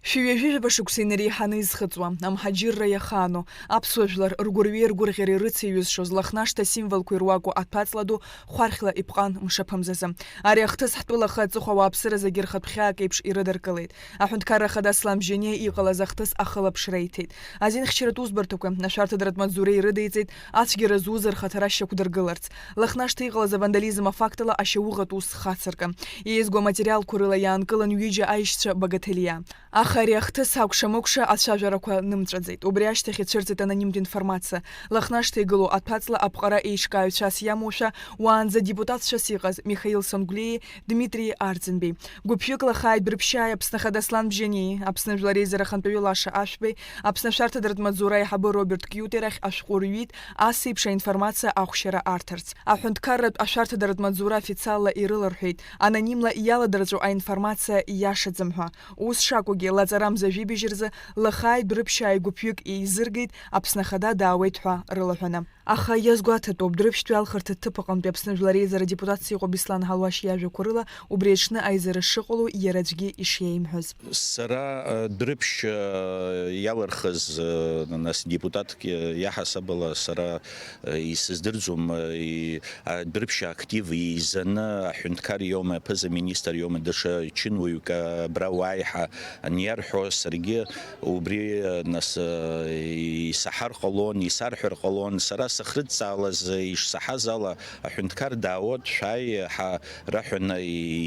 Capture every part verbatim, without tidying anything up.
Шәи ҩажәи жәаба шықәса инареиҳаны изхыҵуа, амҳаџьырра иахаану, аԥсуа жәлар ргәырҩеи ргәырӷьареи рыцеиҩызшоз Лыхнашҭа асимволқәа ируаку аҭәаҵла ду хәархьла ипҟан мшаԥымзазы. Ари ахҭыс ҳтәыла ахы аҵыхәа ауааԥсыра зегьы рхатә хьаак еиԥш ирыдыркылеит. Аҳәынҭқарра Ахада Аслан Бжьаниа иҟалаз ахҭыс ахылаԥшра иҭеит. Азин хьчаратә усбарҭақәеи ашәарҭадратә маҵзуреи ирыдиҵеит ацәгьара зуз рхаҭара шьақәдыргыларц. Лыхнашҭа иҟалаз авандализм афактала ашьауӷатә ус хацыркын. Еизго аматериалқәа рыла иаанкылан ҩыџьа аишьцәа Багаҭелиа. Аха ари ахҭыс акәша-мыкәша ацәажәарақәа нымҵәаӡеит. Убри ашьҭахь ицәырҵит анонимтә информациа. Лыхнашҭа игылоу аҭәаҵла аԥҟара еиҿкааҩцәас иамоушәа, уаанӡа депутатцәас иҟаз Михаил Сонгәлиеи Дмитри Арӡынбеи. Гәыԥҩык Лыхааи Дәрыԥшьааи Аԥсны Ахада Аслан Бжьаниеи, Аԥсны Жәлар Реизара Ахантәаҩы Лаша Ашәбеи, Аԥсны ашәарҭадратә маҵзура аиҳабы Роберт Киутер ахь ашәҟәы рҩит, ас еиԥш аинформациа ахәшьара арҭарц. Аҳәынҭқарратә ашәарҭадратә маҵзура официалла ирыларҳәеит, анонимла иаладырҵәо аинформациа иашаӡам ҳәа. Ус шакәугьы, лаҵарамза жәибжь рзы Лыхааи Дәрыԥшьааи гәыԥҩык еизыргеит, Аԥсны Ахада даауеит ҳәа рылаҳәаны. Аха иазгәаҭатәуп, Дәрыԥшьтәи алхырҭа ҭыԥ аҟынтәи Аԥсны Жәлар Реизара адепутатс иҟоу Беслан Ҳалуашь иажәақәа рыла, убри аҽны аизара шыҟало иара аӡәгьы ишиеимҳәаз. Сара, э, Дәрыԥшь, э, иалырхыз, э, нас, депутатк, э, иаҳасабала сара, э, исыздырӡом, э, и-, а, Дәрыԥшь актив еизаны аҳәынҭқар иоума, аԥыза-министр иоума, даҽа чынуаҩык, э, абра уааи ҳәа аниарҳәо, саргьы убри, э, нас, э, исаҳар ҟалон, исарҳәар ҟалон, сара сахрыдҵаалаз, э, ишсаҳаз ала, аҳәынҭқар даауеит, шәааи, ҳа, раҳәаны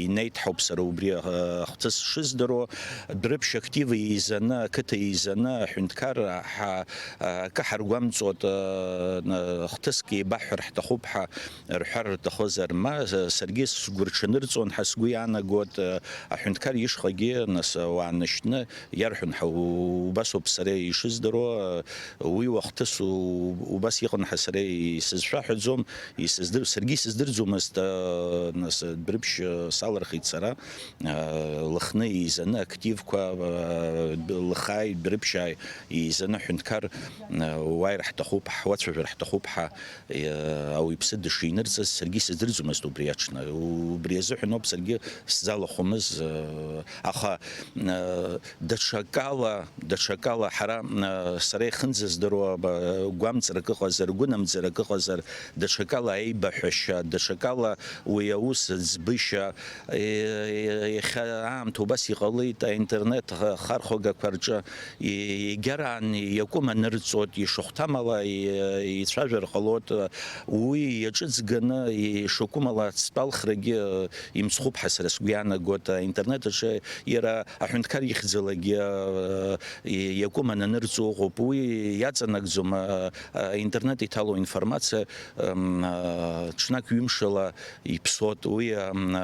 инеит ҳәоуп сара убри, э, ахҭыс шыздыруа. Дәрыԥшь актив еизаны, ақыҭа еизаны, аҳәынҭқар ҳа, акы ҳаргәамҵуа, э, хҭыск еибаҳҳәар ҳҭахуп ҳәа рҳәар рҭахызар, ма, э, саргьы сгәырҽанырҵон ҳәа сгәы иаанагоит, э, аҳәынҭқар ишҟагьы, нас, ауаа нышьҭны иарҳәон ҳәа, у-, убасоуп сара ишыздыруа, э, уи уахҭыс у-, убас иҟан ҳәа сара исызшәаҳәаӡом, исыздыр-, саргьы исыздырӡомызт, э, нас, Дәрыԥшь, э, салырхит сара. Лыхны еизаны активқәа, Лыхааи Дәрыԥшьааи еизаны ҳәынҭқар уааир ҳҭахуп, ҳуацәажәар ҳҭахуп ҳәа, ауаҩԥсы дышинырҵаз саргьы исыздырӡомызт убри аҽны. Убри азыҳәан ауп саргьы сзалахәымыз, аха даҽакала, даҽакала ҳара, сара ихынӡаздыруа, гәамҵрак ыҟазар, гәынамӡарак ыҟазар, даҽакала аибаҳәашьа, даҽакала уи аус ӡбышьа, Е-, е-, иахьа аамҭа убас иҟалеит, аинтернет ха-, хархәагақәа рҿы и-, егьараан иакәым анырҵоит, ишахәҭамала и-, ицәажәар ҟалоит, уи иаҿыҵганы ишакәымала ацтәалхрагьы имцхәуп ҳәа сара сгәы иаанагоит, аинтернет аҿы иара аҳәынҭқар ихьӡалагьы, и-, иакәым ананырҵо ыҟоуп, уи иаҵанакӡом, а-, а-, аинтернет иҭало информациа, м, а-, ҽнак ҩымшала иԥсоит, уи, ам,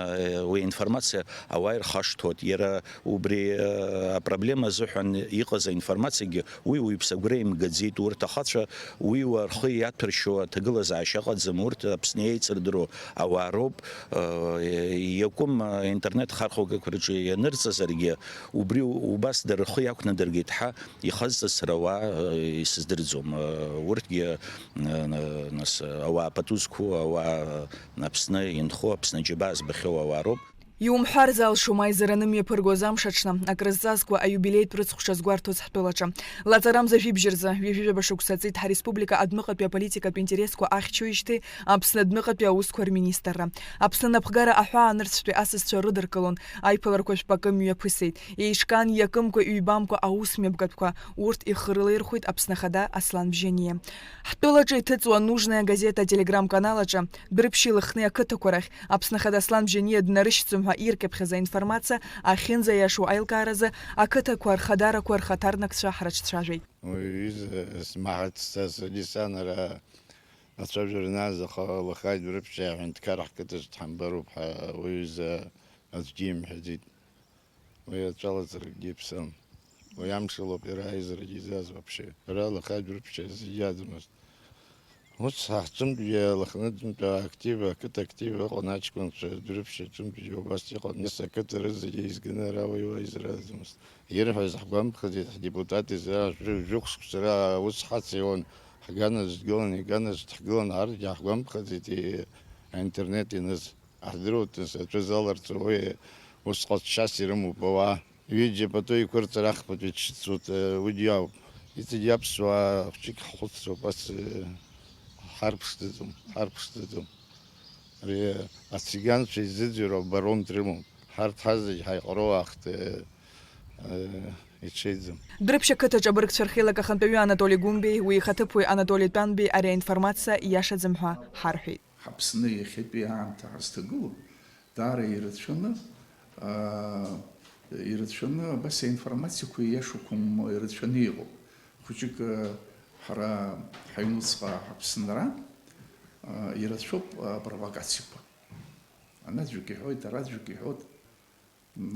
уи аинформациа ауаа ирхашҭуеит. Иара убри, а, апроблема азыҳәан иҟаз аинформациагьы уи уаҩԥс агәра имгаӡеит. Урҭ ахацәа уи уа рхы иаҭәыршьуа аҭагылазаашьа ыҟаӡам. Урҭ Аԥсны еицырдыруа ауаа роуп. А, иакәым, а, интернет хархәагақәа рҿы ианырҵазаргьы, убри у-, убас дара рхы иақәнадыргеит ҳәа ихазҵаз сара ауаа, а, исыздырӡом. А, урҭгьы Нас, ауаа пату зқәу, ауаа Аԥсны инхо, Аԥсны џьабаа збахьоу ауаа роуп. Иумҳәар залшом, аизараны мҩаԥыргоз амш аҽны, акрызҵазкуа аиубилеитә рыцхәша згәарҭоз ҳтәылаҿы. Лаҵарамза жәибжь рзы, ҩажәижәаба шықәса ҵит ҳареспублика адәныҟатәи аполитикатә интересқәа ахьчоижьҭеи Аԥсны адәныҟатәи аусқәа рминистрра. Аԥсны анапхгара аҳәаа анырцәтәи асасцәа рыдыркылон, аиԥыларақәа жәпакы мҩаԥысит. Еиҿкаан иакымкәа-ҩбамкәа аусмҩаԥгатәқәа, урҭ ихы рылаирхәеит Аԥсны Ахада Аслан Бжьаниа. Ҳтәылаҿы иҭыҵуа Нужная газета ателеграм-канал аҿы Дәрыԥшьи Лыхни ақыҭақәа рахь Аԥсны Ахада Аслан Бжьаниа днарышьҭӡом ҳәа иркьыԥхьыз аинформациа ахьынӡаиашоу аилкааразы ақыҭақәа рхадарақәа рхаҭарнакцәа ҳрыҿцәажәеит. Уи аҩыза смаҳацт са, саргьы сан ара ацәажәара анааз, аха Лыхни Дәрыԥшьи аҳәынҭқар ҳқыҭаҿы дҳамбароуп ҳәа уи аҩыза аӡәгьы имҳәаӡеит. Уи аҵәалаҵаракгьы иԥсам. Уи амшалоуп иара аизарагьы изааз вообще. Ара Лыхни Дәрыԥшьи зегьы иаӡамызт. Ус ҳахьӡымтәгьы Лыхнытәынтә актив, ақыҭа актив ыҟан аҷкәынцәа, Дәрыԥшьи аҿынтәгьы убас иҟан. Нас ақыҭа рызегьы еизганы ара уаҩы аизара аӡамызт. Ирҳәаз ҳгәамԥхаӡеит, ҳдепутат изы жәы-, жәохә шықәса ара аус ҳацеиуан, ҳганахь дгылан, иганахь дҳгылан, арҭгьы ҳгәамԥхаӡеит, и-, аинтернет ианыз. Ҳдыруеит, нас, аҵәы заларҵо, уи усҟан шьас ирымоуп ауаа. Ҩыџьа пату еиқәырҵар ахԥатәи дшыцуеит, уигьы ауп. Иҵегь аԥсуаа хәҷык ҳхәыцроуп, ас, ҳарԥшӡаӡом, ҳарԥшӡаӡом. Ари ациганцәа изыӡырҩуа баронт рымоуп. Ҳарҭ ҳазегь ҳаиҟароу аахҭа, э, иҽеиӡам. Дәрыԥшь ақыҭаҿ абыргцәа рхеилак ахантәаҩы Анатоли Гәымбеи, уи ихаҭыԥуаҩ Анатоли Тәанбеи ари аинформациа ииашаӡам ҳәа ҳарҳәеит. Ҳаԥсны иахьатәи аамҭа ҳазҭагылоу даара ирацәаны, аа, ирацәаны абас аинформациақәа ииашақәам ирацәаны иҟоуп. Хәыҷык, ҳара ҳаҩнуҵҟа ҳаԥсынра, аа, ирацәоуп апровокациақәа. Анаӡәк иҳәоит, араӡәк иҳәоит,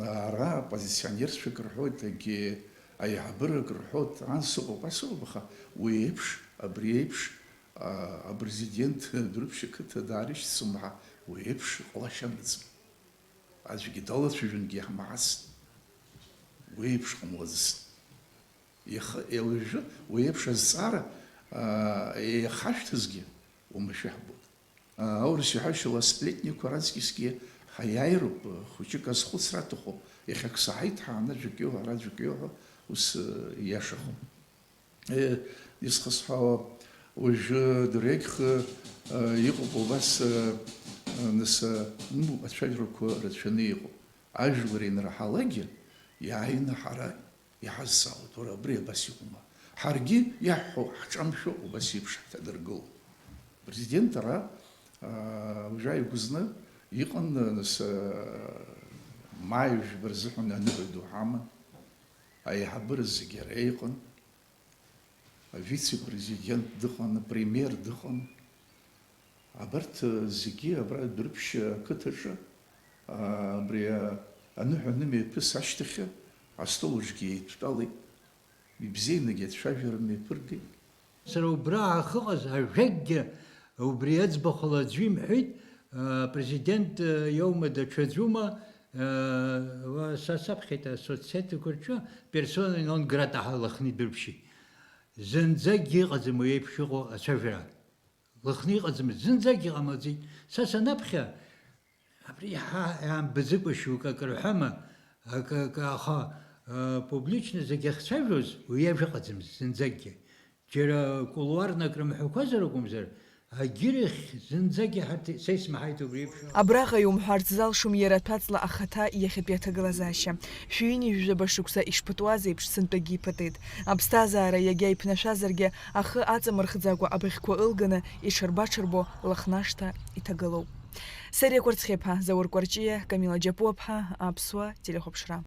ара аппозиционерцәак рҳәоит, егьи аиҳабырак рҳәоит, ан сыҟоуп, ас ыҟоуп, аха уи еиԥш, абри еиԥш, а, апрезидент Дәрыԥшь ақыҭа даарышьҭӡом ҳәа, уи еиԥш ҟалашьа амаӡам. Аӡәгьы далацәажәонгьы иаҳмаҳацт. Уи еиԥш ҟамлаӡацт. Иаха, уажәы уи еиԥш азҵаара, аа, еихашәҭызгьы уамашәа иаҳбоит. Аурыс иҳәашьала асплетникқәа раҵкьысгьы ҳаиааироуп, хәыҷык азхәыцра аҭахуп, иахьак саҳаит ҳәа, анаӡәк иоуҳәа, араӡәк иоуҳәа, ус, э, ииашахом. Э, исхысҳәаауа, уажәы дырҩегьх, э, иҟоуп убас, э, э, нас, э, ну, ацәажәарақәа рацәаны иҟоуп. Ажәлар ианраҳалакгьы, иааины ҳара иҳазҵаауеит, уара, абри абас иҟоума? Ҳаргьы иаҳҳәо ҳҿамшәо убас еиԥш ҳҭадыргылоит. Президент ара, аа, уажәы ааигәа зны иҟан, нас, аа, маи жәба рзыҳәан аныҳәа ду ҳаман, аиҳабыра зегьы ара иҟан, авице-президент дыҟан, апремиер дыҟан. Абарҭ зегьы абра Дәрыԥшь ақыҭаҿы, аа, абри аныҳәа анымҩаԥыс ашьҭахьы астол аҿгьы еидтәалеит, ибзианагьы ацәажәара мҩаԥыргеит. Сара убра ахьыҟаз ажәакгьы убри аӡбахәала аӡәы имҳәеит, аа, президент, аа, иоума даҽаӡәума, аа, уа, са саԥхьеит асоцсетиқәа рҿы персона нон грата ҳәа Лыхни Дәрыԥшьи. Зынӡакгьы ыҟаӡам уи еиԥш иҟоу ацәажәара. Лыхны иҟаӡамызт, зынӡагьы ҟамлаӡеит. Са санаԥхьа, абри иаҳа иаамбаӡыкәа шьоукы акы рҳәама, акы, акы, аха, э, публично зегь ахьцәажәоз, уи иажәа ыҟаӡамызт зынӡакгьы. Џьара кулуарно акрымҳәақәазар акәымзар, агьырахь зынӡагьы ҳарҭ, са исмаҳаит убри еиԥш. Абраҟа иумҳәарц залшом иара аҭәаҵла ахаҭа иахьатәи аҭагылазаашьа. Шәи ҩынҩажәаба шықәса ишԥатәуаз еиԥш, сынтәагьы иԥатеит. Аԥсҭазаара иагьа иԥнашәазаргьы, ахы аҵамырхӡакәа абыӷьқәа ылганы, иҽырба-ҽырбо Лыхнашҭа иҭагылоуп. Сариа Кәарцхиаԥҳа, Заур Кәарҷиа, Камила Џьапуаԥҳа, Аԥсуа телехәаԥшра.